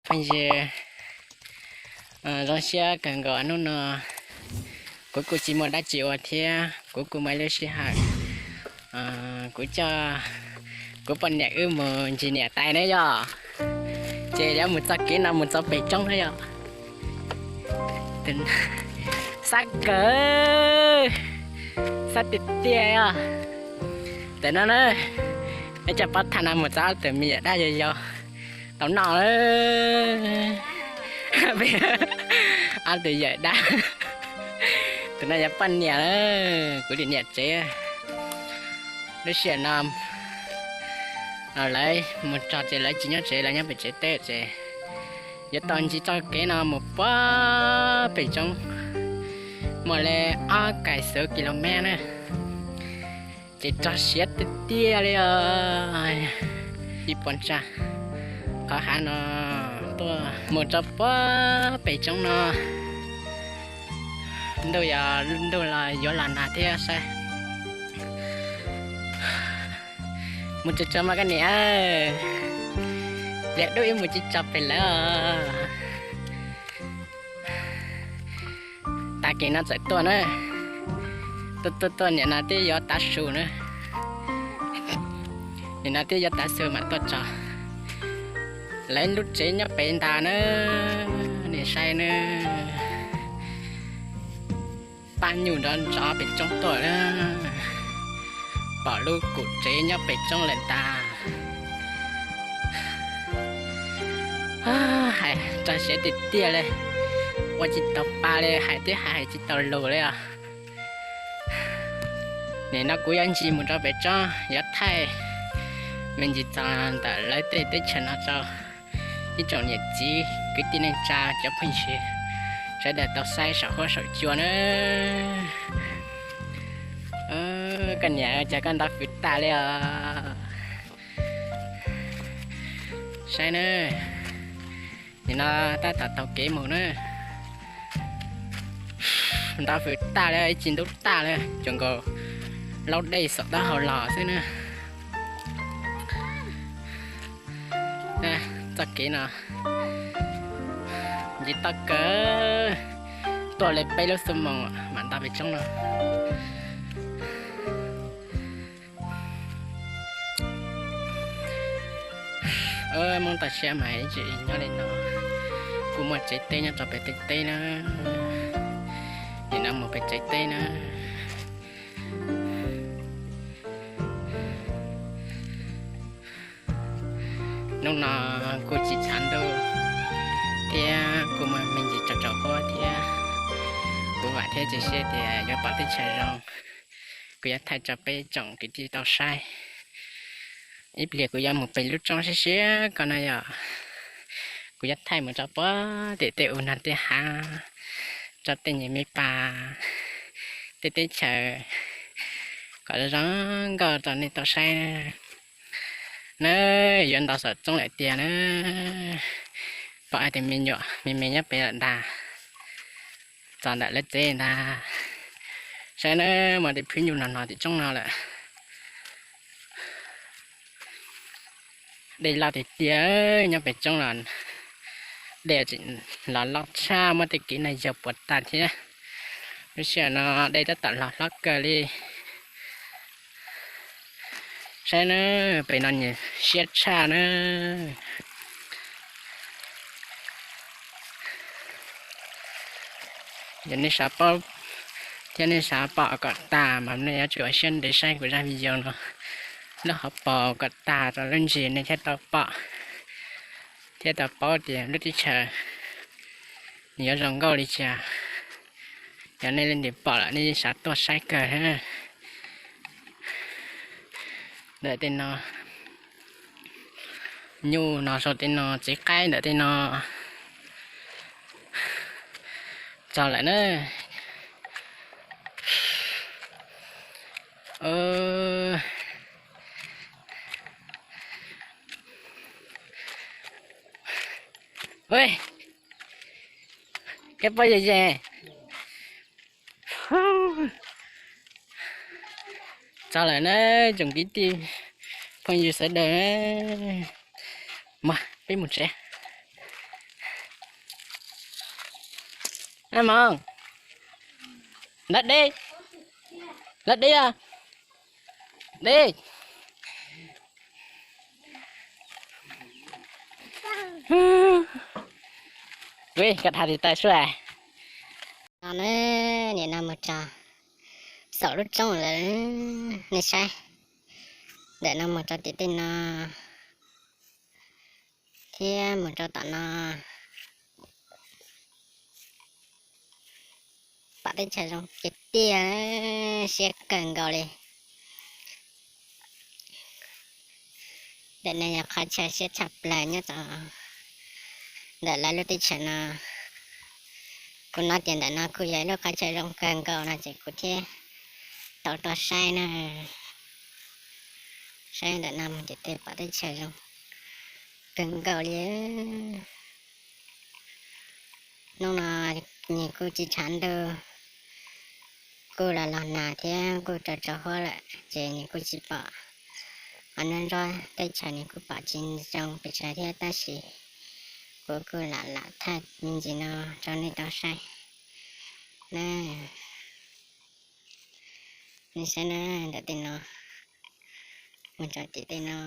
phooj ywg, zoo siab kawg nkaus hnub no kuv kuj tsis muaj dab tsi ua thiab kuv kuj muaj ib lub sij hawm kuv coj kuv poj niam wb mus ntsis niam tais na yog, ces yuav mus txoj kev no mus txog pem roob na yog. Xab kawg, xab tiag tiag os. Tam no na, ib co pov thawj no mus txog ob tug me yawm dab yau yau tau noj. Ob tug yawm dab, tus no yog poj niam, kuv tus niam tsev. Lub sij hawm no lawv mus txog ces lawv tsis nyob tsev, lawv nyob pem tsev teb ces yuav tau ntsis txoj kev no mus puag pem roob, muaj li ob kaim xuv kilomev na, ces rog siav tiag tiag li os. Ib puas tsav qhov hav no tuaj mus rau puag pem roob no, ntuj yog ntuj los yuav los nag thiab saib. Mus tsuag tsuag mas koj niam, pliag dub ib mus tsis txog pem lawv os. Tag kis no txawm tuaj na, tuaj tuaj tuaj nim no twb yuav tav su na, nim no twb yuav tav su mam tuaj txog. Lawv lub tsev nyob pem ntag na, nej saib na. Pab nyuj nrov nrov pem roob tuaj na, pom lub kum tsev nyob pem roob lawm ntag. Hais rog siav tiag tiag li, ua tsis tau pa li, hais twb hais tsis tau lus li os. Nim no kuv yuav ntsis mus rau pem roob yuav thaij me ntsis txog ntawm lawv tej teb chaws no rau ib tsoom niam txiv kwv tij neej tsa cov phooj ywg sawv daws tau saib saum huab saum cua na. Koj niam, cas koj nto fwv tag li os. Saib na, nim no tab tom taug kev mus na. Nto fwv tag li, ib tsis ntub tag li, tsuas nkaus laub dej xom taub hau los xwb na. Txoj kev no ntsis toj kawg, tuaj li peb lub xuab moos mam nto pem roob no. Hmoob toj siab mas ib txwm nyob li no, kuj muaj tsev teb nyob rau pem tej teb na. Nim no mus pem tsev teb na. Hnub no kuj tsis tshav ntuj thiab kuj muaj me ntsis tsaus tsaus huab thiab, kuv vam thiab cia siab tias yuav pom teb chaws zoo. Kuv yuav thaij rau peb tsoom kwv tij tau saib. Ib pliag kuv yuav mus pem lub roob siab siab ko no yog kuv yuav thaij mus rau puag tim tej u nag tej hav, rau tej nyuag me pas, tej teb chaws kom zoo nkauj rau nej tau saib na. Yuav nto saum roob lawm tiag na, pom hais tias me nyuam me me nyob pem lawm ntag, txog ntawm lawv tsev ntag. Saib na, muaj tej phwb nyuj no no tim roob no lawm. Dej loj tiag tiag, nyob pem roob los dej tseem los loj tshaj, muab tej kev no yog puas tag thiab. Lub sij hawm no dej tab tom los hlob kawg li. Saib na, pem no nws siab tshaj na. Yog nej xav paub thiab nej xav pom kom tag mas nej yuav tsum ua siab ntev saib kuv zaj video no. Lub hauv paus kom tag rau lub ntsis nej thiaj tau pom thiab tau paub tias lub teb chaws nws yuav zoo nkauj li cas. Yog nej leej twg pom lawm nej yeej xav tuaj saib kawg thiab. Ntawm tej no, nyuj no sau tej no, txiv qaib ntawm tej no. Txog lawm na. Koj poj yog yeej. Txog lawm na, tsoom kwv tij phooj ywg sawv daws. Mas peb mus tsev. Mog, lawv deb, lawv deb, deb. Koj tham tis taw suab. No na, nim no mus txog saum lub roob lawm, nej saib. Ntawm no mus rau tim tej no thiab mus rau tom no, pom teb chaws zoo tiag tiag, siab kawg nkaus li. Ntawm no yog qhov chaw siab tshaj plaws nyob tom ntawm lawv lub teb chaws no. Kuv hnov tias ntawm no kuj yog ib lub qhov chaw zoo kawg nkaus no ces kuv thiaj tau tuaj saib na. Saib ntawm no mus ces tej pom teb chaws zoo kawg nkaus li. Hnub no nws kuj tsis tshav ntuj, kuj los los nag thiab kuj rau rau huab lawm ces nws kuj tsis pom. Qhov nruab nrab teb chaws nws kuj pom tsis zoo pes tsawg thiab tab sis kuv kuj lam lam thaij me ntsis no rau nej tau saib na. Nej saib na, ntawm tej no mus rau tim tej no.